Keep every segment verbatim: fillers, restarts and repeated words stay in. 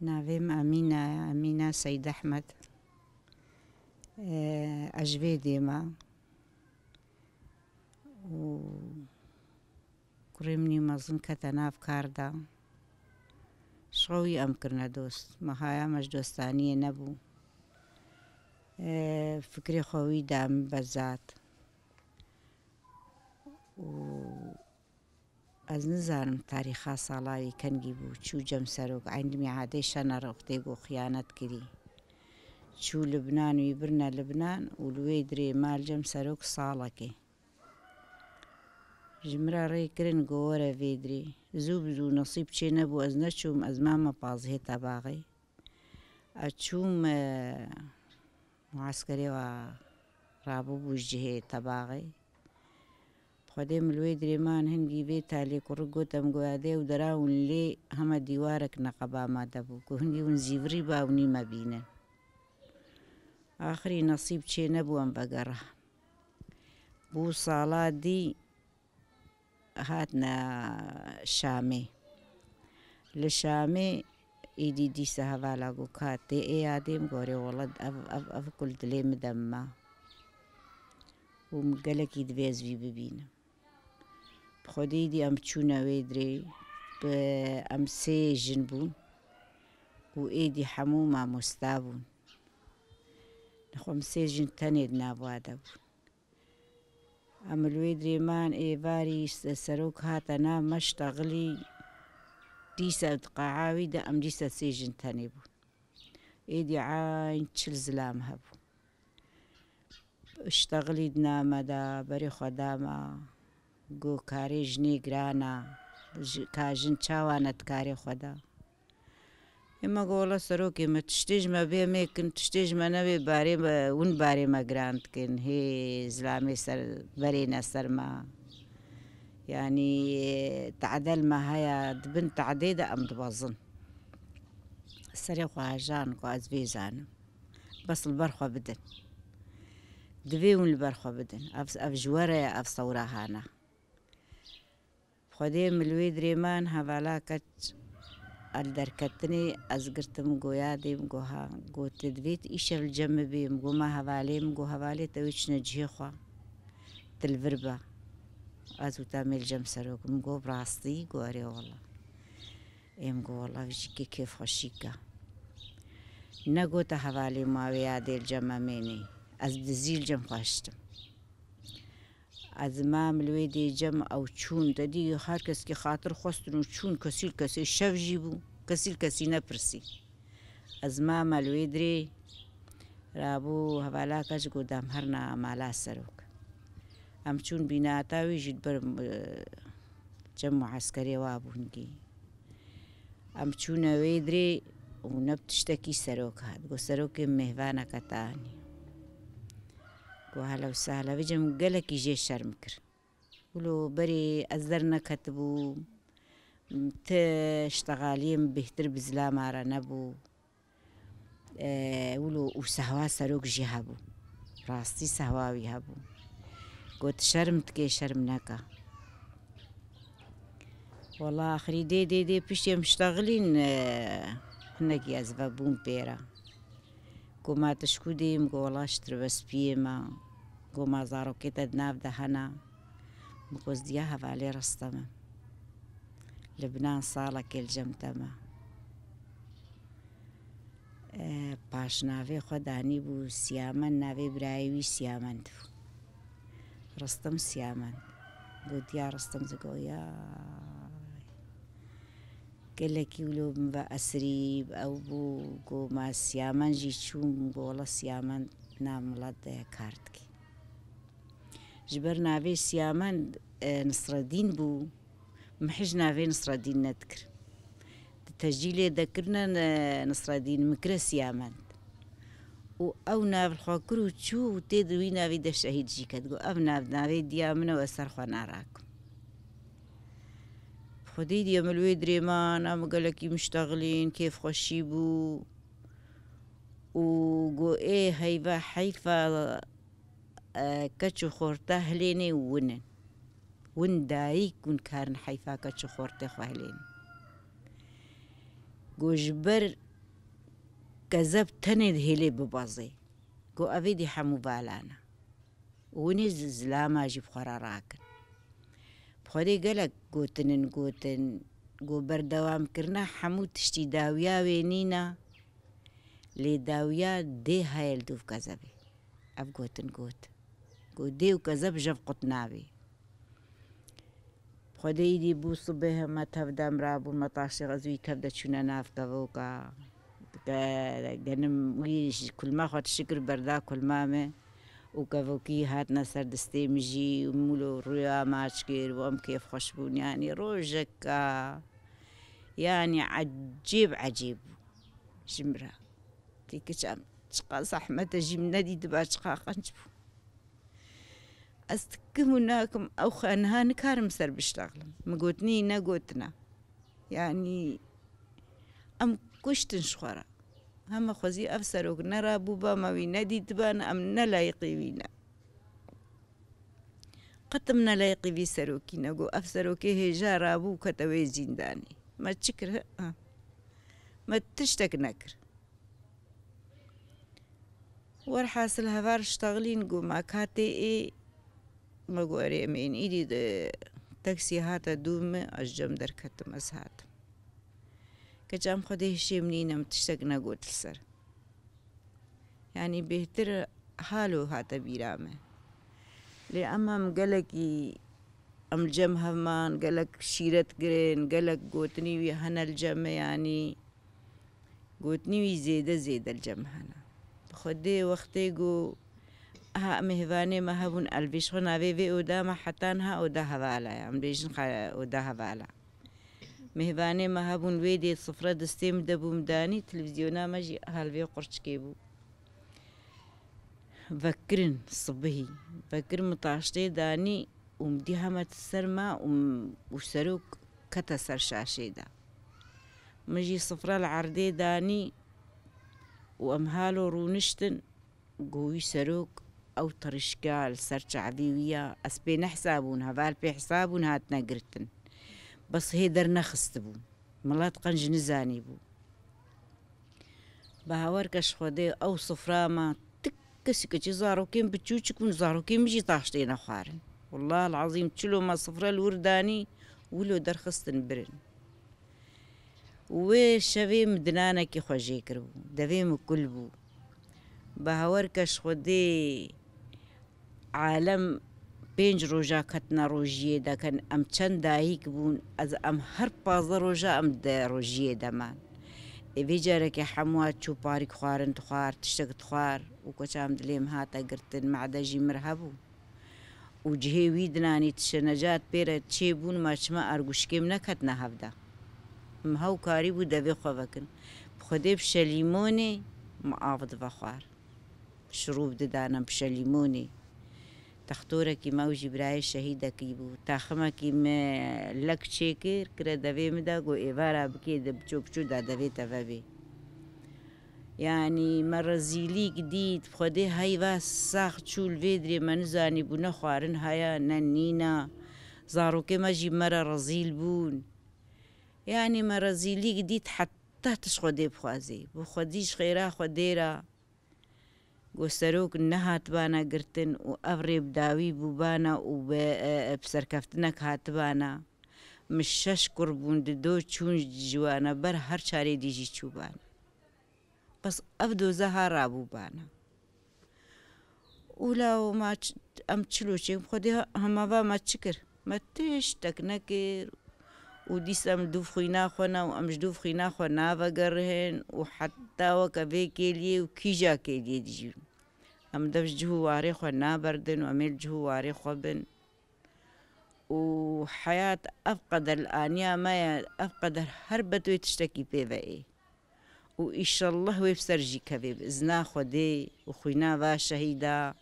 Navê min Emîne ye, Emîne Seyd Ehmed. Ee, ez ji vê dê me û kurê min î mezin kete nav kar de. Ji xwe wî em kirine dost. Me haya me ji dostaniyê nebû. Ee, fikrê xwe wî da min bezat. Û Ez nizanim tarîxa sala wî kengî bû, çû cem serok, eyn di mîadê şena rextê ku xiyanet kirî. Çû Libnan, wî birine Libnan û li wê dirê mal cem serok salekê. Ji min re rê kirin ku were vê dirê. Zû bi zû nesîb çê nebû, ez neçûm, ez mame pazdehê tebaxê. Ez çûm, e, mueskerê wa rabûbû ji cihê tebaxê. Xwedê min li wê dirê man hingî vê talê kurik got, em goyadê ew dera hûn lê heme dîwarek neqeba me de bû, ku hingî hûn zîvirî ba ew nî me bînin. Axirî nesîb çê nebû em vegera. Bû sala dî hatine Şamê. Li Şamê êdî dîsa hevala ku ka tê ê yadê min gorê welat ev, ev, ev kul dilê min de ma. Û min gelekî divê ez vî bibînim. Bi xwedê dî em çûne wê dirê, bi em sê jin bûn û êdî hemû mamosta bûn. Nexwe em sê jin tenê di nav wa de bûn. Em li wê dirê man êvarî se-, serok hate nav me ştexilî dîsa di qeha wî de em dîsa sê jin tenê bûn. Êdî eyn çil zilam hebû. Ştexilî di nav me de berê xwe da me. Got karê jinê giran e. Ji-, ka jin çawa ne di karê xwe de. Ê me got wela serokê me tiştê ji me bê em ê kin, tiştê ji me nebê barê me, win barê me giran dikin. Hê zilamê ser, berê ne ser me. Yanî, tadel me heye, di bin tadê de em dibezin. Serê xwe hejan ku ez vê zanim. Bes li ber xwe bidin. Divê hûn li ber xwe bidin. Ev, ev ji we re ye, ev sewra hana. Xwedê min li wê dirê man hevala keç el derketinê ez girtim goya dê min got ha. Got, tu divê tu îşev li cem min bê? Min got, ma hevalê, min got, hevalê te wê çine cihê xwe. Tu li vir be. Ez û te mê li cem serok. Min got, bi rastî? Got, erê wela. Ê min got, wela vî jî kê kêfxweşîk e. Negote hevalê ma wê ya dê li cem me mênê. Ez bi dizî li cem xwe hiştim. Ez mam li wê dê cem ew çûn. Te dî her keskî xatir xwestin û çûn, kesî li kesê şev jî bû. Kesî li kesî nepirsî. Ez mame li wê dirê rabû hevala keç got, em herna mala serok. Em çûn bînata wî jî li ber, e, cem mueskerê wa bûn gî. Em çûne wê dirê û ne bi tiştekî serok hat. Got, serokê mêvaneke te anî. Got, hela wisa hela vê cem gelekî jê şerm kir. Wilo berê ez derneketibûm, ti ştexaliyê min bêhtir bi zilama re nebû. E, wilo û sehwa serok jî hebû. Rastî sehwa wî hebû. Got, şerm dikê, şerm neke. Wela axirî dê, dê, dê piştî em ştexilîn, e, hinekî ez vebûm pê re. Got, ma tu ji ku dê? Min got, wela ji Tirbespiyê me. Got, ma zarokê te di nav de hene? Min got, ez diya hevalê Restem im. Libnan salekê li cem te me. E, paşnavê xwe danîbû Siyamend, navê birayê wî Siyamend bû. Restem Siyamend. Got, diya Restem zigo ya. Gelekî wilo min ve esirî ew bû, got, ma Siyamend jî çû? Min got, wela Siyamend nav milet de ye, kar dike. Ji ber navê Siyamend, e, Nisredîn bû, min hij navê Nisredîn nedikir. Di tecîlê de kirine, e, Nisredîn, min kire Siyamend. Û ew nav li xwe kir û çû û tê di wî navî de şehîd jî ket. Got, ev nav navê diya min e û ez ser xwe narakim. Xwedî diye min li wê dirê man, em gelekî miştexilîn, kêfxweşî bû. Û got, ê heyva heyfa, e, keç û xorta hilênê win in. Win dayik, win karin heyfa keç û xortê xwe hilênin. Got, ji ber Kezeb tenê dihêlê bibazê. Got, "Ev êdî hemû vala ne." Û winê zi-, zilama jî bi xwe re rakin. Bi Xwedê gelek gotinin gotin, got, "Berdewamkirina hemû tiştî dawiya wê nîne, lê dawiya dê heye li dûv kezebê." Ev gotin got. Got, "Dê û kezeb jev qut nabê." Xwedê îdî bû sibê, me tev de em rabûn, me taştê ez wî tev de çûne nav kevoka. Ke-, genim wî ji kulma xwe tişikir berda kulma me û kevokî hatine ser distê min jî û mûlo rûya maç kir û em kêfxweş bûn. Yanî rojeka, yanî ecêb ecêb bû ji min re. Tê kiçam çiqa zehmet e jî min nedîtiba, çiqa qenc bû. Ez dikim û nakim, ew xwe niha nikarim ser biştaxlim. Min gotinî negotina. Yanî em kuştin ji xwe re. Heme xwezî ev serok nerabûba, me wî nedîtiba, ne em ne layiqî wî ne. Qet em ne layiqî vî serokî ne. Got, ev serokê hêja rabû kete wê zîndanê. Me çi kir? Ha. Me tiştek nekir. Werhasil heval ştaxilîn got, "Ma ka tê ê?" Me got, "Erê, em ên." Îdî de taksî hate dû min, ez cem derketim, ez hatim. Keça em Xwedê hişê min nîne, min tiştek negot li ser. Yanî bêhtir halo hate bîra me. Lê em, em gelekî, em li cem hev man, gelek şîret girin, gelek gotinî wî hene li cem me, yanî gotinî wî zêde zêde li cem me hene. Bi Xwedê wextê ku ha mêvanê me hebûn, elvêj xwe navê vê oda me heta niha oda hevala ye. Em bêjin xe-, oda hevala. Mêvanê me hebûn, wê dê sifre distê min de bû, min danî, televîzyona me jî hal vê qurçikê bû. Vekirin sibihî. Vekirin min taştê danî û min dî heme ser me û, û serok kete ser şaşê de. Min jî sifre li erdê danî û em halo rûniştin. Go wî serok ew tirişka li ser çavî wî ya, ez pê nehesabûn, heval pê hesabûn hatine girtin. Bes hê dernexistibû. Milet qenc nizanîbû. Bawer ke ji Xwedê ew sifra ma tik kesî keçî zarokên biçûçik bûn, zarokên min jî taştê nexwarin. Wallah el-ezîm çilo ma sifre li wir danî, wilo derxistin birin. Wê şevê min dinanekî xwe jê kiribû. Devê min kul bû. Bawer ke ji Xwedê alem pênc roja ketine rojiyê de, ken em çend dayik bûn, ez, em her pazdeh roja em di rojiyê de man. Ê vê carekê hemûa çû parîk xwarin dixwar, tiştek dixwar û koça em dilê min hate girtin, made jî mir hebû. Û cihê wî dinanî tişe necat pê re çêbûn, ma çima arguşkê min neketine hev de. Min hew karîbû devê xwe vekin. Bi Xwedê bi şelîmonê min av dive xwar. Şirûb didane bi şelîmonê. Textorekî me ew jî birayê şehîdekî bû. Taximekî me lek çêkir, kire devê min de, got, "Êvara bikê de biço biço da devê te vebê." Yanî me rezîlîk dît, bi Xwedê heyva sax çû li vê dirê me nizanî bû ne xwarin haya, ne nîna. Zarokê me jî me re rezîl bûn. Yanî me rezîlîk dît heta tu ji Xwedê bixwazî. Bi Xwedî ji xêra Xwedê re got serok nehatibana girtin û ev rê bi dawî bûbana û bi, e, e, bi serkeftinek hatibana. Min şeş kur bûn, di do çûn ji wana ber her çarê dî jî çûbana. Bes ev doza ha rabûbana. Û lawo ma ç-, em çilo çêkin, Xwedê ha-, hema va me çi kir? Me tiştek nekir û dîsa em li dûv xwîna xwe ne û em ji dûv xwîna xwe navegerihin û heta weke vê kêliyê û kîja kêliyê dijîn. Em dev ji cih û warê xwe naberdin û em ê li cih û warê xwe bin. Û heyat ev qeder li aniya me ye, ev qeder her bet wê tiştekî pê ve ê. Û îşallah wê bi ser jî kevê bi izna Xwedê û xwîna va şehîda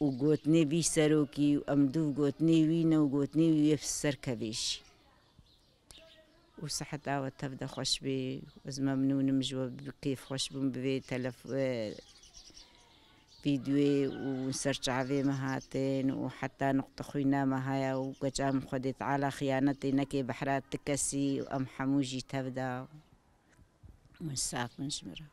û gotinê vî serokî û em dûv gotinê wî ne û gotinê wî wê bi ser kevê jî. Û seheta we tev de xweş bê. Ez memnûn im ji we bi kêf xweş bûm bi vê telef-, e, vîdyoyê û serçavê me hatin û heta nuqta xwîna me haya û keça min Xwedê Teala xiyanetê neke behra ti kesî û em hemû jî tev de. Hûn sax bin ji min re.